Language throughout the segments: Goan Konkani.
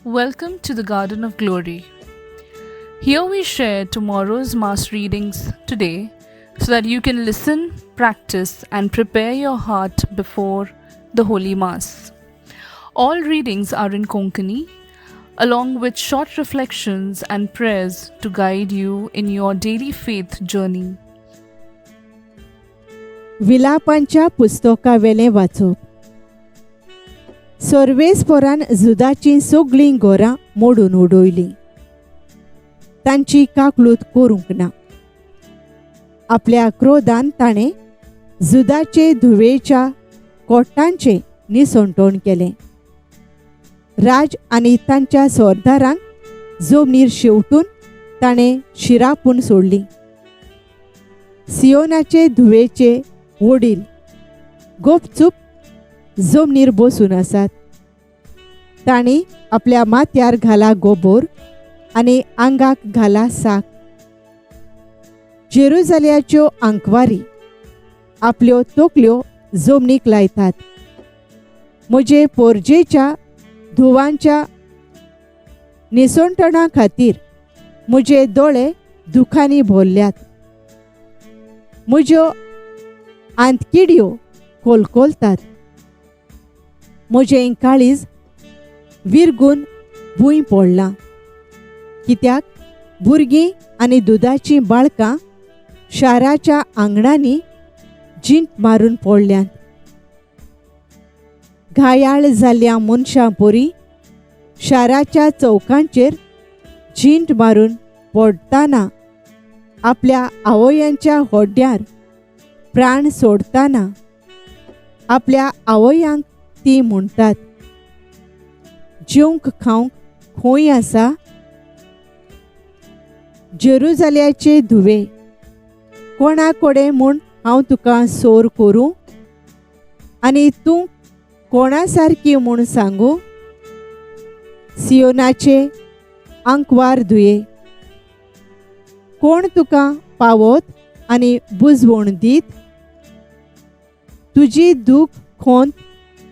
Welcome to the Garden of Glory. Here we share tomorrow's Mass readings today so that you can listen, practice, and prepare your heart before the Holy Mass. All readings are in Konkani, along with short reflections and prayers to guide you in your daily faith journey. विलापांच्या पुस्तकावेलें वाचप. सर्वेस्पोरान जुदाचीं सगळीं घरां मोडून उडयलीं, तांची काकलूत करूंक ना. आपल्या क्रोधान ताणें जुदाचे धुवेच्या कोटांचें निसणटण केलें. राज आनी तांच्या सरदारांक जमनीर शेवटून ताणें शिरापून सोडलीं. सियोनाचे धुवेचे वडील गोपचूप जमनीर बसून आसात. तांणी आपल्या माथ्यार घाला गोबोर आनी आंगाक घाला साक. जेरुजाल्याच्यो आंकवारी आपल्यो तकल्यो जमनीक लायतात. म्हजे पोरजेच्या धुवांच्या निसणटणा खातीर म्हजे दोळे दुखांनी भरल्यात. म्हज्यो आंतकिड्यो कोलकोलतात. म्हजें काळीज विरगून भूंय पडलां, कित्याक भुरगीं आनी दुदाचीं बाळकां शाराच्या आंगणांनी जींट मारून पडल्यांत. घायाळ जाल्ल्या मनशां परी शाराच्या चौकांचेर जींट मारून पडटाना, आपल्या आवयांच्या होड्ड्यार प्राण सोडटाना आपल्या आवयांक ती म्हणटात, जेवंक खावंक खंय आसा? जेरुजाल्याचे धुवे, कोणा कडेन म्हूण हांव तुका सोर करूं आनी तूं कोणा सारकी म्हूण सांगू? सियोनाचे आंकवार धुये, कोण तुका पावत आनी बुजवण दीत? तुजी दूख खोंत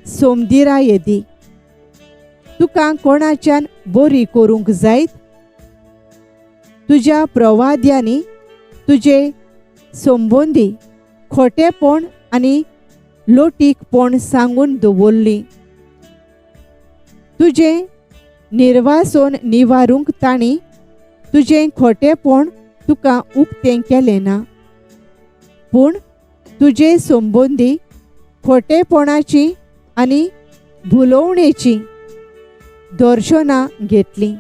सोमदिरा येदी, तुका कोणाच्यान बरी करूंक जायत? तुज्या प्रवाद्यांनी तुजे संबंदी खोटेपण आनी लोटीकपण सांगून दवरली. तुजें निर्वासन निवारूंक तांणी तुजें खोटेपण तुका उक्तें केलें ना, पूण तुजे संबंदी खोटेपणाची आनी भुलोवणेची दर्शनां घेतलीं.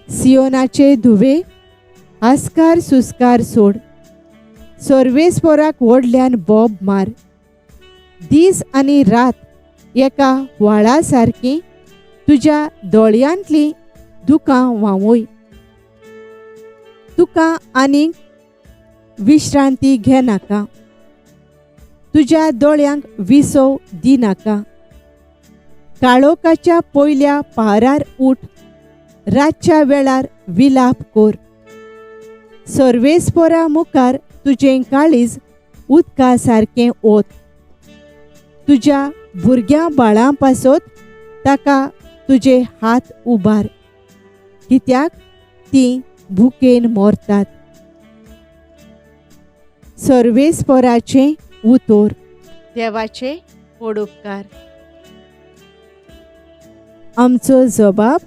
सियोनाचे धुवे, आस्कार सुस्कार सोड, सर्वेस्पोराक व्हडल्यान बोब मार. दीस आनी रात एका व्हाळा सारकी तुज्या दोळयांतलीं दुकां व्हांवय. तुका आनीक विश्रांती घेनाका, तुज्या दोळ्यांक विसव दिनाका. काळोखाच्या पयल्या पारार उठ, रातच्या वेळार विलाप कर. सर्वेस्पोरा मुखार तुजें काळीज उदका सारकें ओत. तुज्या भुरग्यां बाळां पासत ताका तुजे हात उबार, कित्याक तीं भुकेन मरतात. सर्वेस्पोराचें उतर. देवाचे पडोपकार. आमचो जबाब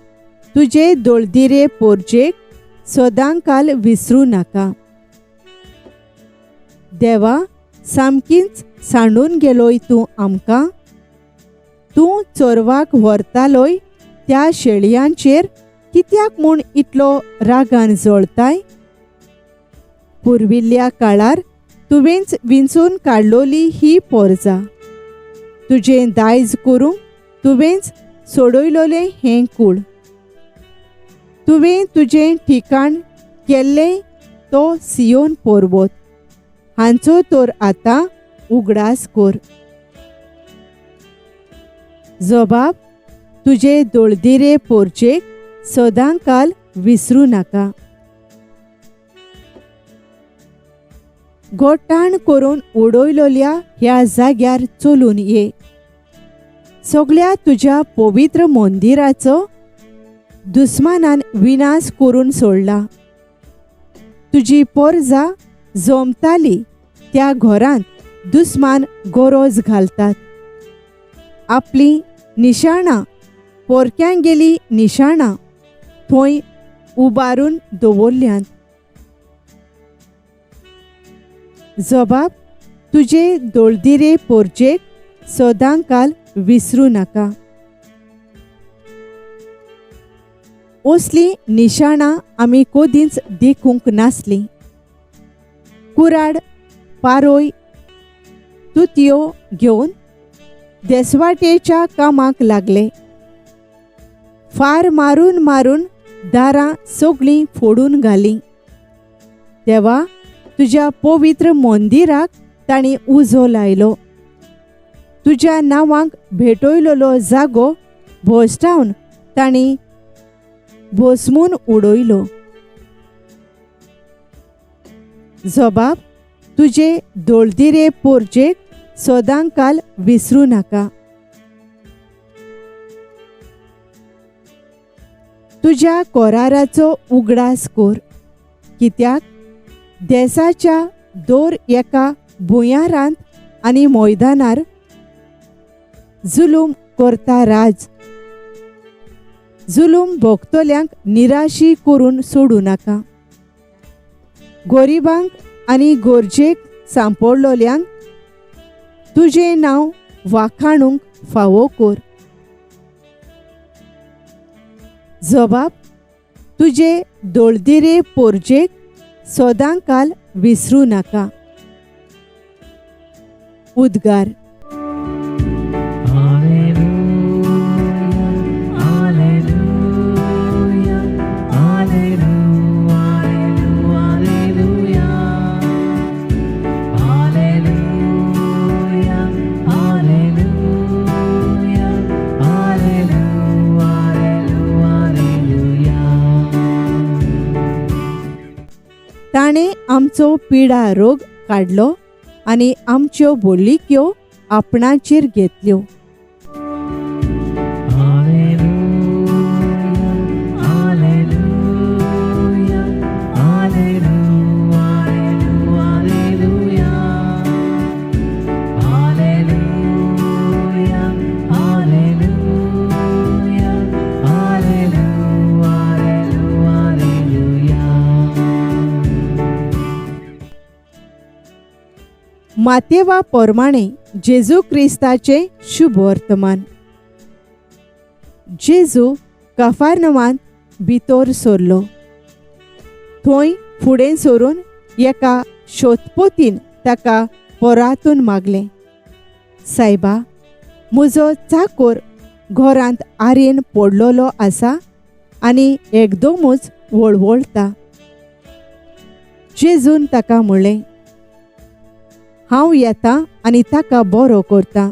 तुजे दोळदिरे पोरजेक सदांकाल विसरूं नाका. देवा, सामकीच सांडून गेलोय तूं आमकां. तूं चोरवाक व्हरतालोय त्या शेळयांचेर कित्याक म्हूण इतलो रागान जळताय? पुर्विल्ल्या काळार तुवेंच विंचून काडलोली ही पोरजा, तुजें दायज करूंक तुवेंच सोडयलोलें हें कूळ. तुवें तुजें ठिकाण केल्लें तो सियोन पर्वत, हांचो तर आतां उगडास कर. जबाब तुजे दोळदिरे पोरचेक सदांकाल विसरूं नाका. गोठाण करून उडयलोल्या ह्या जाग्यार चलून ये. सगळ्या तुज्या पवित्र मंदिराचो दुस्मानान विनाश करून सोडला. तुजी पोरजा जमताली त्या घरांत दुस्मान गरज घालतात. आपलीं निशाणां पोरक्यांगेली निशाणां थंय उबारून दवरल्यांत. जबाब तुजे दोळदिरे पोरजेक सदांकाल विसरूं नाका. असलीं निशाणां आमी कदींच देखूंक नासलीं. कुराड, पारोय, तुतयो घेवन देसवाटेच्या कामाक लागले. फार मारून मारून दारां सगळीं फोडून घालीं. देवा, तुज्या पवित्र मंदिराक तांणी उजो लायलो. तुज्या नांवाक भेटयलेलो जागो भोसटावन तांणी भोसमून उडयलो. जबाब तुजे दोळदिरे पोरजेक सदांकाल विसरूं नाका. तुज्या कोराराचो उगडास कर, कित्याक देसाच्या दर एका भुंयारांत आनी मैदानार जुलूम करता राज. जुलूम भोगतल्यांक निराशी करून सोडूं नाका. गरिबांक आनी गरजेक सांपडलोल्यांक तुजें नांव वाखाणूंक फावो कर. जबाब तुजे दोळदिरे पोरजेक सदांकाल विसरूं नाका. उद्गार. ताणें आमचो पिडा रोग काडलो आनी आमच्यो बोल्लिक्यो आपणाचेर घेतल्यो. मातेवा पोरमाणे जेजू क्रिस्ताचें शुभ वर्तमान. जेजू कफारनवांत भितर सरलो. थंय फुडें सरून एका शोतपोतीन ताका परातून मागलें, सायबा, म्हजो चाकोर घरांत आरेन पडलेलो आसा आनी एकदमूच वळवळटा. जेजून ताका म्हणलें, हांव येता आनी ताका बरो करता.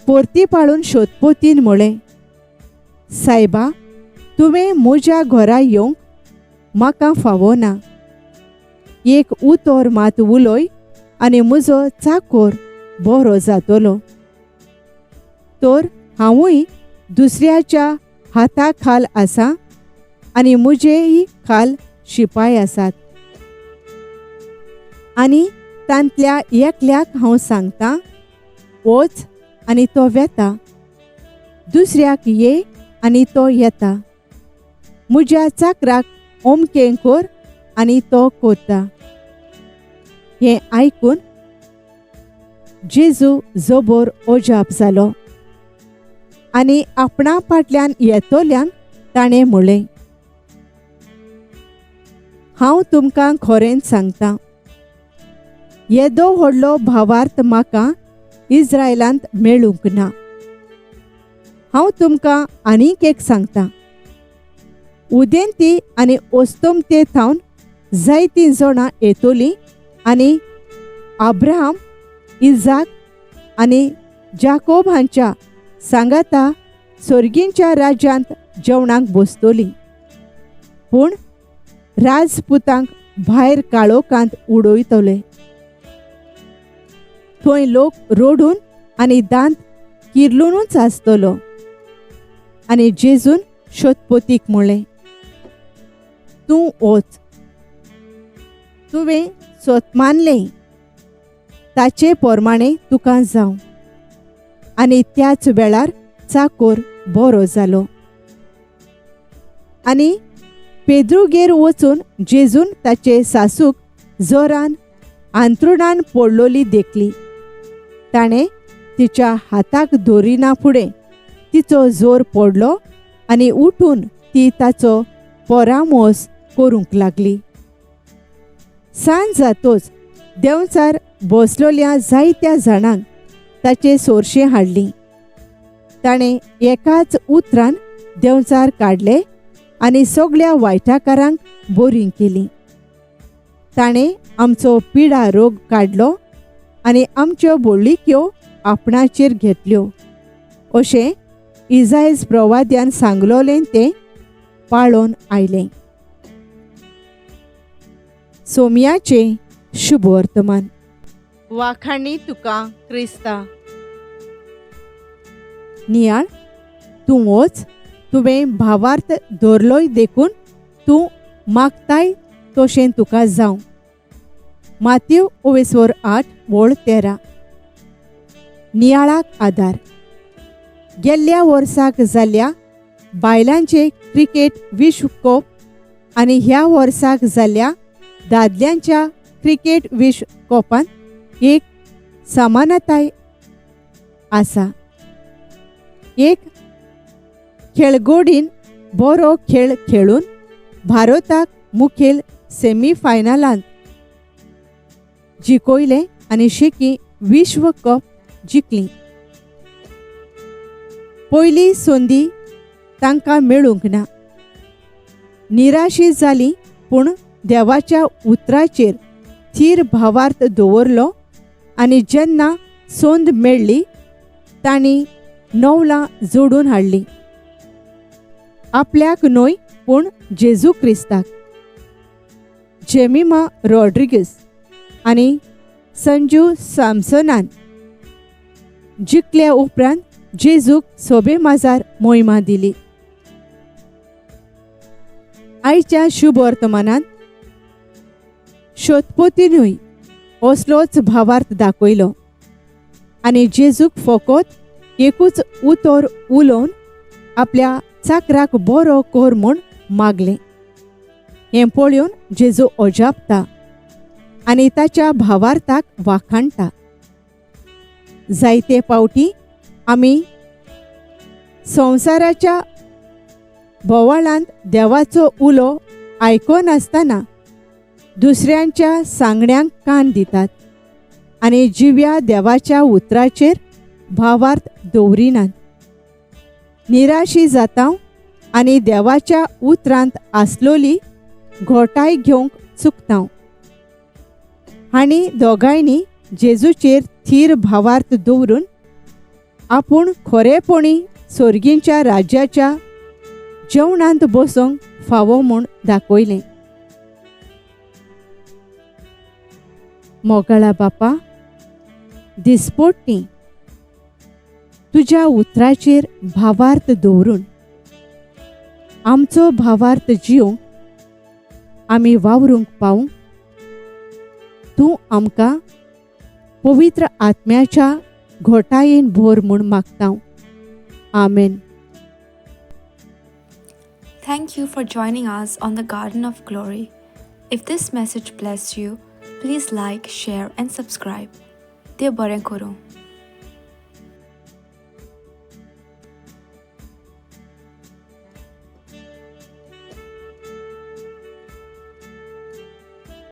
परती पाळून शोतपोतीन म्हळें, सायबा, तुवें म्हज्या घरा येवंक म्हाका फावो ना. एक उतर मात उलय आनी म्हजो चाकोर बरो जातलो. तर हांवूय दुसऱ्याच्या हाता खाल आसा आनी म्हजेय खाल शिपाय आसात. आनी तांतल्या एकल्याक हांव सांगता, वच, आनी तो वेता. दुसऱ्याक ये, आनी तो येता. म्हज्या चाकराक अमकें कर, आनी तो करता. हें आयकून जेजू जबर अजाप जालो आनी आपणा फाटल्यान येतल्यांक ताणें म्हणलें, हांव तुमकां खरेंच सांगता, येदो व्हडलो भावार्थ म्हाका इस्रायलांत मेळूंक ना. हांव तुमकां आनीक एक सांगता, उदेंती आनी अस्तमते थावन जायतीं जाणां येतलीं आनी अब्राहम, इजाक आनी जाकोब हांच्या सांगाता सर्गींच्या राज्यांत जेवणाक बसतलीं, पूण राजपुतांक भायर काळोखांत उडयतले. थंय लोक रडून आनी दांत किर्लुनूच आसतलो. आनी जेजून शोतपोतीक म्हणलें, तूं वच, तुवें सोत मानलें ताचे प्रमाणे तुका जावं. आनी त्याच वेळार चाकोर बरो जालो. आनी पेद्रुगेर वचून जेजून ताचे सासूक जोरान आंतरुणान पडलोली देखली. ताणें तिच्या हाताक धरिना फुडें तिचो जोर पडलो आनी उठून ती ताचो परामोस करूंक लागली. सांज जातोच देंवचार बसलोल्या जायत्या जाणांक ताचे सोरशें हाडली. ताणें एकाच उतरान देंवचार काडले आनी सगळ्या वायटाकारांक बरीं केलीं. ताणें आमचो पिडा रोग काडलो आनी आमच्यो बोळिक्यो आपणाचेर घेतल्यो, अशें इजायज प्रवाद्यान सांगलोलें तें पाळोन आयलें. सोम्याचें शुभ वर्तमान. वाखाणी तुका क्रिस्ता. नियाळ, तूं वच, तुवें भावार्थ धरलोय देखून तूं मागताय तशें तुका जावं. मातेव 8:13. नियाळाक आदार. गेल्ल्या वर्साक जाल्ल्या बायलांचे क्रिकेट विश्वकप आनी ह्या वर्साक जाल्ल्या दादल्यांच्या क्रिकेट विश्वकपांत एक समानताय आसा. एक खेळगोडीन बरो खेळ खेळून भारताक मुखेल सेमीफायनलांत जिखयलें आनी शेकी विश्वकप जिखली. पयली संदी तांकां मेळूंक ना. निराशी जाली, पूण देवाच्या उतराचेर थीर भावार्थ दवरलो आनी जेन्ना संद मेळ्ळी तांणी नवलां जोडून हाडली, आपल्याक न्हय पूण जेजू क्रिस्ताक. जेमिमा रॉड्रिगीस आनी संजू सामसनान जिखल्या उपरांत जेजूक सोबे माजार मोहिमा दिली. आयच्या शुभ वर्तमानान शोतपोतीनूय असलोच भावार्थ दाखयलो आनी जेजूक फकत एकूच उतर उलोवन आपल्या चाकराक बरो कर म्हूण मागलें. हें पळोवन जेजू अजापता आनी ताच्या भावार्थाक वाखाणटा. जायते पावटी आमी संवसाराच्या बोवाळांत देवाचो उलो आयकनासतना दुसऱ्यांच्या सांगण्यांक कान दितात आनी जिव्या देवाच्या उतराचेर भावार्थ दवरिनात. निराशी जाता आनी देवाच्या उतरांत आसलोली घोटाय घेवंक चुकता. हांणी दोगांयनी जेजूचेर थीर भावार्थ दवरून आपूण खरेपणी सोर्गींच्या राज्याच्या जेवणांत बसूंक फावो म्हूण दाखयलें. मोगाळा बापा, दिसपोटी तुज्या उतराचेर भावार्थ दवरून आमचो भावार्थ जिवंक आमी वावरूंक पावूंक तूं आमकां पवित्र आत्म्याच्या घोटायेन भर म्हूण मागता. आमेन. Thank you for joining us on the Garden of Glory. If this message blessed you, please like, share and subscribe. देव बरें करूं.